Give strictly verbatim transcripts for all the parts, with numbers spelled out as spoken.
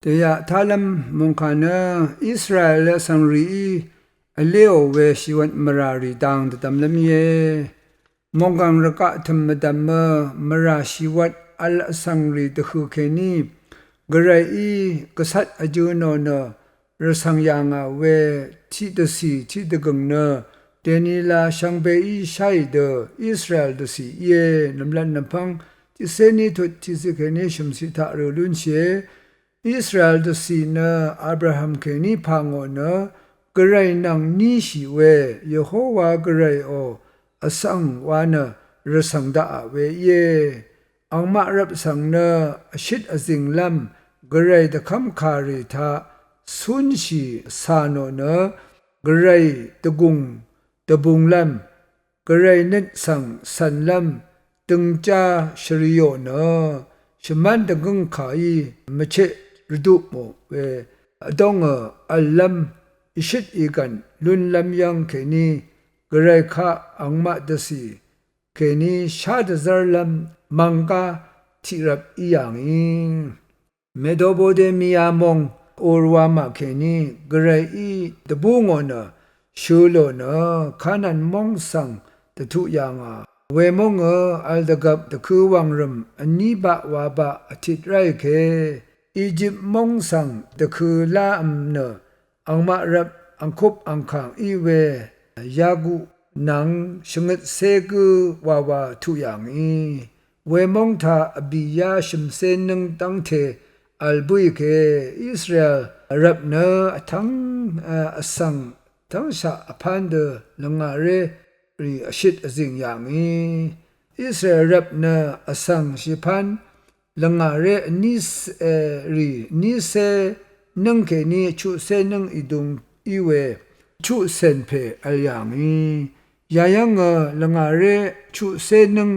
Dèyaq tálv́m mòngkà nø Israel vsvngrìí vléò we shìwvt mvràrì dang dvdvmlv́m íe. Mònggàng rvgaq tø̀m mvdv̀mø mvrà shìwvt vl vsvngrì dvhø̀ kèní Gvrayí gvcvt vjø̄ nò nø rvcv̀ng yà ngà we tiqdvcì tiqdvgø̀ng nø dènila shvngbeí sháì dø Israel dvcì íe. Nv̀mlat nv̀mpv́ng tiqcé ní tut tiqciq kèní shø̀mciq taq rø̀ lúnshìe. Israel dvcì nø Abraham kèní pà ngò nø Gvray nvng níshì we Yehowa Gvrayò vsvng wa nø rvcv̀ng daqà we íe. Angmaq rvp svng nø vshøt vzìnglv́m Gvray dvkv́mkàrì taq cúnshì cà nò nø Gvray dvgùng dvbunglv́m Gvray nøt svng cv̀nlv́m døngjá shvriò nø shvmv́n dvgǿngkàí mvcheq rvdupmò we vdóngø v̀llv́m ìshøt ìgv̀n lúnlv́m yv́ng kèní Gvray kaq angmaq dvcì kèní shá dvzv́rlv́m mv̀nggá tiqrvp í yà ngì. Medopotamiya mong Ur wa màkèní Gvrayí dvbú ngò nø shø̄ lò nø Kanan móng svng dvtuq yà ngà. Wemóngø vl dvgvp dvkø̄ wàngrø̀m vní baq wabaq vtit ráì ke. Egypt móng svng dvkø̄ láv̄m nø angmaq rvp angkup angkàng í we yaguq nvng shvngøtcé gǿ wawa tuq yà ngì. Wemóng taq vbìyá shø̀mcé nǿng dv́ngte vl bǿì ke Israel rvp nø vtv́ng vsvng tv́ngshaq vpán dø lvngàré rì vshøt vzìng yà ngì. Israel rvp nø vsvng shìpán lvngàré vní rì vnícé nǿng kèní chuqcé nǿng ìdung í we chuqcèn pè vl yà ngì. Yayv́ngø lvngàré chuqcé nǿng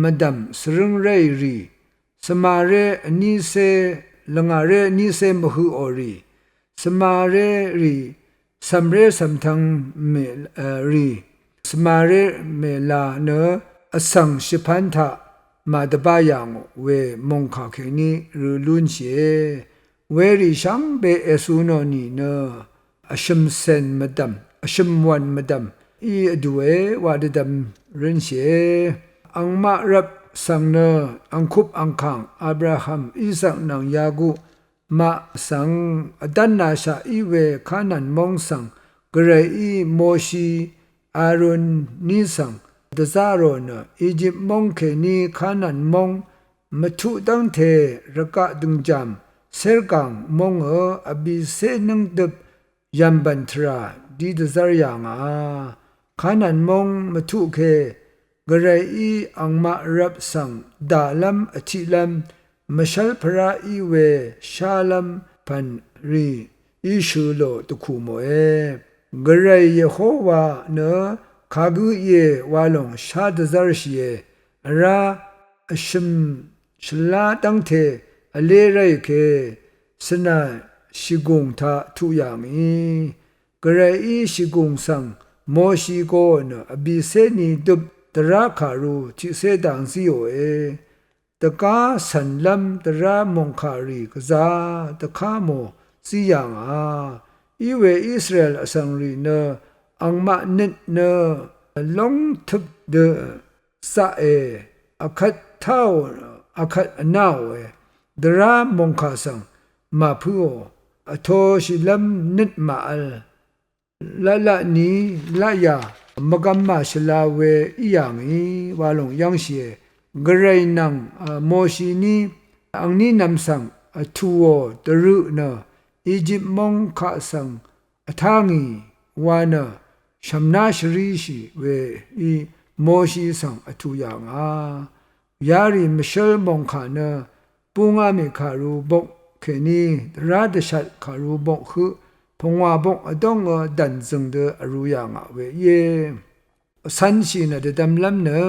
mvdv̀m svrǿng ráì rì, svmaré vnícé, lvngàré vnícé mvhøqò rì, svmaré rì cv̀mré cv̀mtvng mè rì svmaré mèla nø vsvng shvpv́n taq màdvbá yà ngò we mòngkà kèní rø lúnshìe. Werì shvngbe ècunò nìnø vshø̀mcèn mvdv̀m vshø̀mwv̀n mvdv̀m í vdùe wa dvdvm rǿnshìe. Angmaq rvp svng nø angkup angkàng Abraham, Isak nvng Yaguq maq svng vdv́nashaq í we Kanan móng svng Gvrayí Moshi, Arun ní svng dvzá rò nø Egypt móng kèní Kanan móng mvtuq dv́ngte rvgaq dø̀ngjàm cérgàng móngø vbìcé nǿngdøp yv̀mbv̀n tvrà dí dvzv́r yà ngà. Kanan móng mvtuq ke Gvrayí angmaq rvp svng dàlv́m vtiqlv́m mvshv́lpvrá í we shálv́m pv̀n rì í shø̄ lò dvkù mòe. Gvray Yehowa nø kagǿ íe wa lòng shá dvzv́rshìe. Vrá vshø̀m shvlá dv́ngte vlé ráì ke svnà shìgùng taq tuq yà ngì. Gvrayí shìgùng svng Moshi goò nø vbìcé ni døp dvrá kàru tiqcé dang zíòe. Dvgá cv̀nlv́m dvrá mòngkàrì gvzá dvká mò zí yà ngà. Í we Israel vsvngrì nø angmaq nøt nø lóngtøp dø zaqe, akvt táò, akvt vnáòe, dvrá mòngkà svng màpǿò, vtōshìlv́m nøt màvl, laqlaq ni laqyà mvgvm màshvla we í yà ngì wa lòng yv́ngshìe. Gvray nvng Moshi ní angní nvm svng vtùò dvrøq nø Egypt móng kaq svng vtá ngì wa nø shv̀mná shvríshì we í Moshi svng vtù yà ngà. Yarì mvshǿl mòngkà nø búngá mì kàru bok kèní dvrá dvshat kàru bok høq pungwà bok vdóngø dv̀n zø̀ng dø vrū yà ngà we íe. Vcv̄nshì nø dvdvmlv́m nø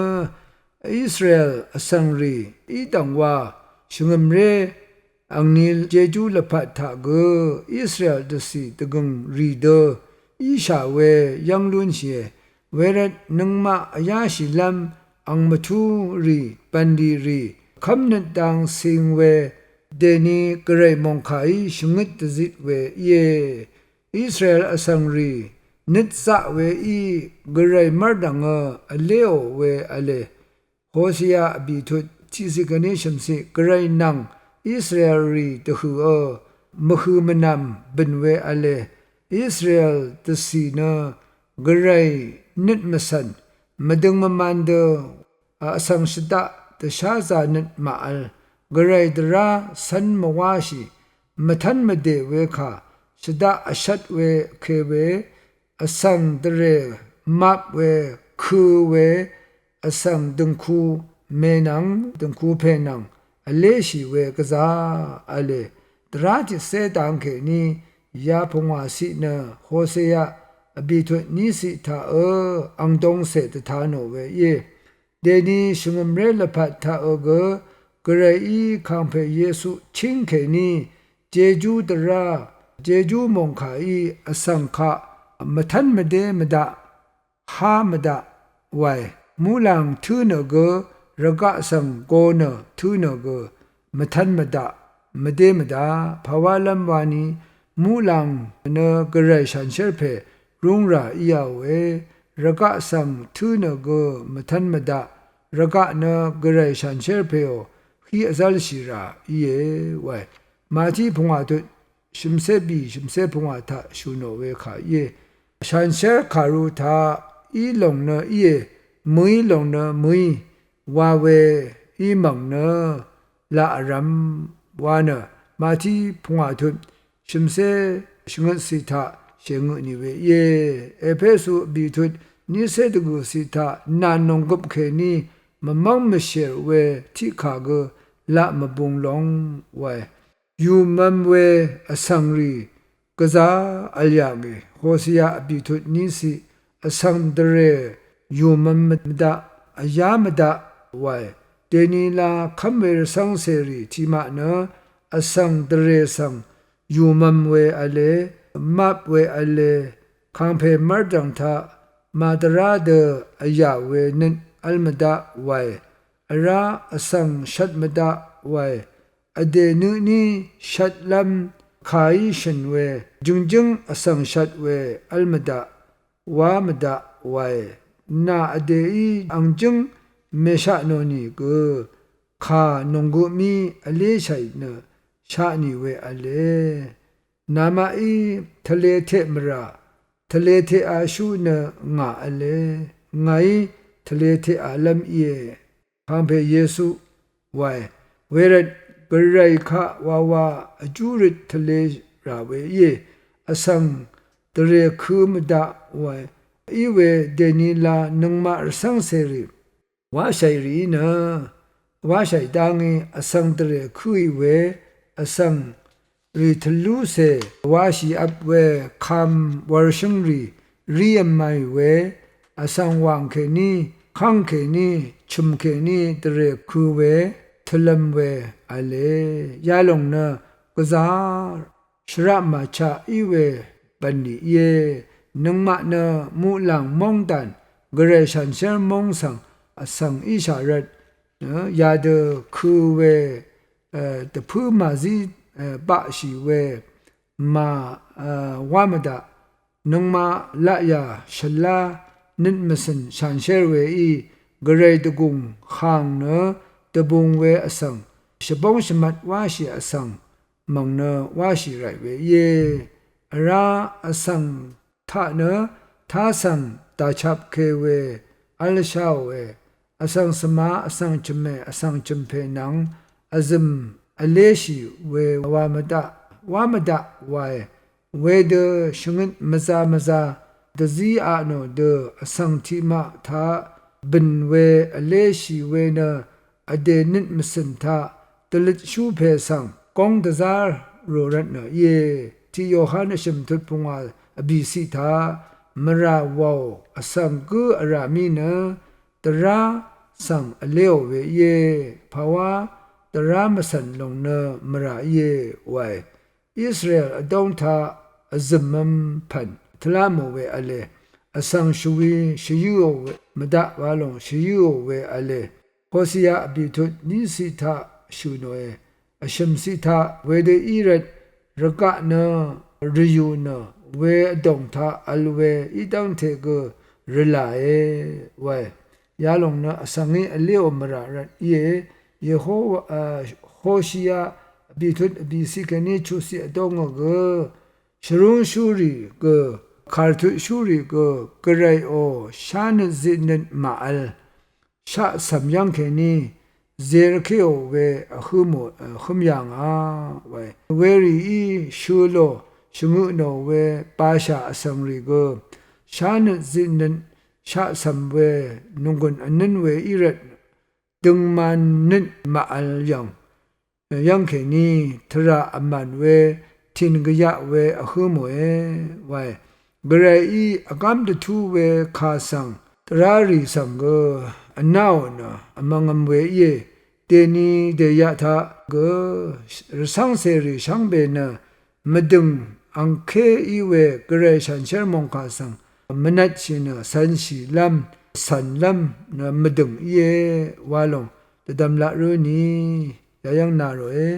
Israel vsvngrì í dv̀ngwa shvngø̀mré angni jejú lvpat taq gø Israel dvcì dvgø̀ng rì dø íshà we yv́ng lúnshìe. Wervt nøngmaq vyáshìlv́m ang mvtú rì bv̀nlì rì kv́mnøt dang cing we dèni Gvray mòngkàí shvngøt dvzit we íe. Israel vsvng rì nøt zaq weí Gvray mv́rdv̀ngø vléò we v̄le. Hosea vbìtut tiqciq kèní shø̀mciq. Gvray nvng Israel rì dvhø̀ø mvhø mvnvm bø̀n we v̄le. Israel dvcì nø Gvray nøt mvcv̀n, mvdøng mvman dø vsvng shvdaq dvsházā nøt màvl. Gvray dvrá cv́n mvwáshì, mvtv́n mvdè we kà, shvdaq vshvt we ke we, vsvng dvrè map we, kø̄ we, vsvng dø̀ngku mè nvng dø̀ngku pè nvng vléshì we gvzà v̄le. Dvrá tiqcé dang kèní yapungwàciq nø Hosea vbìtut níciq taq ø ang dongcè dvta nò we íe. Dèni shvngø̀mré lvpat taq ø gø Gvrayí kàngpè Yesu chíng kèní jejú dvrá, jejú mòngkàí vsvng kaq mvtv́n mvdé mvdaq, há mvdaq wae. Muqlàng tǿ nø gø rvgaq svng go nø tǿ nø gø mvtv́n mvdaq, mvdé mvdaq. Pàwálv́m wani muqlàng nø Gvray shànshér pè rúngrà íāòe. Rvgaq svng tǿ nø gø mvtv́n mvdaq. Rvgaq nø Gvray shànshér pèò hí vzv́lshì rà íe wae. Màtí pungwà tut shø̀mcé bì shø̀mcé pungwà taq shø̀ nò we kà íe. Shànshér kàru taq í lòng nø íe, mø̀í lòng nø mø̀í wa we í mv̀ng nø laq vrv̄m wa nø Màtí pungwà tut shø̀mcé shvngøtcì taq shèngøt nì we íe. Epesu vbìtut nícé dvgø̀cì taq nà nònggøp kèní mvmv́ng mvshèr we tiqkà gø laq mvbung long wae. Yùmv̄m we vsvng rì gvzà v̄l yà ngì. Hosea vbìtut níciq. Vsvng dvrè yùmv̄m mvdaq, vyá mvdaq wae. Dèni la kv́m we rvcv́ngcèrì tiqmaq nø vsvng dvrè svng yùmv̄m we v̄le, map we v̄le, kàngpè mv́rdv̀ng taq màdvrá dø vyà we nøt v̄l mvdaq wae. Vrá vsvng shvt mvdaq wae. Vdè nø tní shvtlv́m kàí shø̀n we, jø̀ngjǿng vsvng shvt we v̄l mvdaq, wá mvdaq wae. Nà vdèí ang jǿng mèsha nò nìgø kà nònggø mí vléshàì nø sha nì we v̄le. Namaqí tvlē teq mvrà, tvlē teq ashú nø ngà v̄le. Ngàí tvlē teq alv́m íe. Kàngpè Yesu wae. Wervt Gvray kaq wawa vjú røt tvlē rà we íe. Vsvng dvrè kø̄ mvdaq wae. Í we dèni la nøngmaq rvcv́ngcèrì wáshàì rìí nø, wáshàì dá ngí vsvng dvrè kø̄ì we, vsvng rì tvlúcè wáshì vp we, kàm wurshǿng rì rí vmàì we, vsvng wàng kèní, kv́ng kèní, chø̀m kèní dvrè kø̄ we, tvlv̄m we v̄le. Yalòng nø gvzà shvraq màchaq í we bv̀nlì íe. Nøngmaq nø muqlàng móngdàn, Gvray shànshér móng svng vsvng íshà rvt nø yadø kø̄ we, e, dvpǿ màzí, e, baqshì we, mà, e, wá mvdaq. Nøngmaq laqyà shvlá nøt mvcø̀n shànshér weí, Gvray dvgùng hàng nø dvbung we vsvng, shvbóng shvmat wáshì vsvng, mv̀ng nø wáshì ràì we íe. Vrá vsvng taq nø, tá svng dàchap ke we, v̄l sháòe. Vsvng svma, vsvng chø̀me, vsvng chø̀mpè nvng, vzø̀m vléshì we wa mvdaq, wá mvdaq wae. Wedø shvngøt mvzā mvzā, dvzí a nò dø vsvng tiqmaq taq, bø̀n we vléshì we nø, vdè nøt mvcø̀n taq, dvløtshú pè svng, góng dvzá rò rvtnø íe. Tiq Yohan vshø̀m tut pungwà vbìciq taq, mvrà wàò vsvng gǿ vrà mí nø, dvrá svng vléò we íe. Pàwá dvrá mvcv̀n lòng nø mvrà íe wae. Israel vdóng taq vzø̀mv̄m pv̀n tvlá mò we v̄le. Vsvng shvwi shvyǿò we, mvdaq wa lòng shvyǿò we v̄le. Hosea vbìtut níciq taq shø̀ nòe. vshø̀m ciq taq wedø í rvt rvgaq nø rvyù nø we vdòng taq vl we í dv́ngte gø rvlàe wae. Yalòng nø vsvng í vléò mvrà rvt íe. Yehowa, Hoshiya vbìtut vbìciq kèní chuqciq vdóngø gø shvrúngshúrì gø, kàrtutshúrì gø, Gvrayò shánøt zitnøt màvl shaqcv̀m yv́ng kèní zerkéò we vhǿmò, hǿm yà ngà wae. Werìí shø̄ lò shvngøtnò we bashà vsvng rì gø shánøt zitnøt shaqcv̀m we nònggùn vnǿn we í rvt døngman nøt màvl yv̀ng yv́ng kèní tvrà vmàn we tìn gvyaq we vhǿmòe wae. Gvrayí vgám dvtú we kà svng dvrárì svng gø vnáò nø vmvngvm we íe. Dèni dèyaq taq gø rvcv́ngcèrì shvngbe nø mvdø̀ng angké í we Gvray shànshér mòngkà svng mvnvtshì nø cv̄nshìlv́m cv̀nlv́m nø mvdø̀ng íe wa lòng dvdvm laq rǿ ni yayv́ng na ròe.